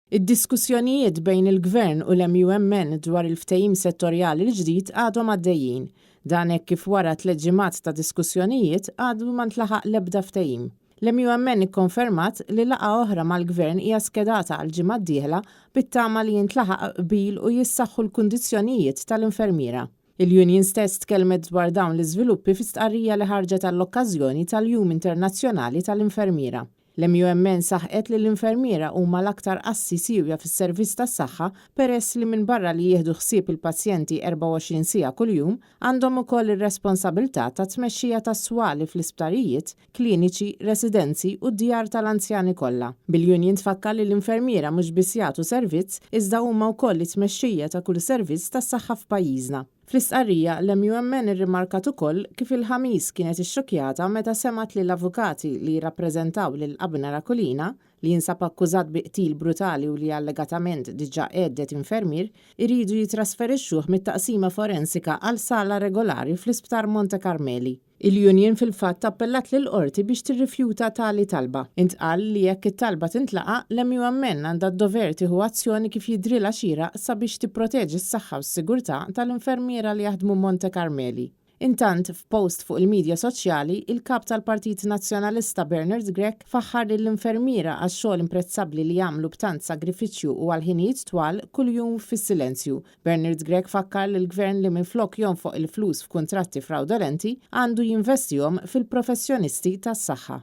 Id-diskussjonijiet bejn il-Gvern u l-MUMN dwar il-ftehim settorjali l-ġdid għadhom għaddejjin. Dan hekk kif wara tlett ġimgħat ta' diskussjonijiet għadu ma ntlaħaq l-ebda ftehim. L-MUMN ikkonfermat li laqgħa oħra mal-Gvern hija skedata għall-ġimgħa d-dieħla bit-tama li jintlaħaq qbil u jissaħħu l-kundizzjonijiet tal-infermiera. Il-union stess tkellmet dwar dawn l-iżviluppi fi stqarrija li ħarġet għall-okkażjoni tal-Jum Internazzjonali tal-Infermiera. L-MUMN saħqet li l-infermiera huma l-aktar assi siewja fis-servizz tas-saħħa peress li minbarra li jieħdu ħsieb il-pazjenti 24 siegħa kuljum, għandhom ukoll ir-responsabilità tat-tmexxija tas-swali fl-isptarijiet, kliniċi, residenzi u d-djar tal-anzjani kollha. Bil-union tfakkar li l-infermiera mhux biss jagħtu servizz, iżda huma wkoll it-tmexxija ta' kull servizz tas-saħħa f'pajjiżna. Fl-istqarrija, l-MUMN irrimarkat ukoll kif il-Ħamis kienet ixxukkjata meta semgħet li l-avukati li jirrappreżentaw lil Abner Aquilina, li jinsab akkużat bi qtil brutali u li allegatament diġà għeddet infermier, iridu jitrasferixxuh mit-taqsima forensika għal sala regolari fl-Isptar Monte Carmeli. Il-union fil-fatt appellat lill-Qorti biex tirrifjuta tali talba. Intqal li jekk it-talba tintlaqa', l-MUMN għandha d-dover tieħu azzjoni kif jidhrilha xieraq sabiex tipproteġi s-saħħa u s-sigurtà tal-infermiera li jaħdmu Monte Carmeli. Intant, f'post fuq il-midja soċjali, il-Kap tal-Partit Nazzjonalista Bernard Grech faħħar lill-infermiera għax-xogħol imprezzabbli li jagħmlu b'tant sagrifiċċju u għal ħinijiet twal kuljum fis-silenzju. Bernard Grech fakkar lill-Gvern li minflok jonfoq il-flus f'kuntratti frawdolenti, għandu jinvestihom fil-professjonisti tas-saħħa.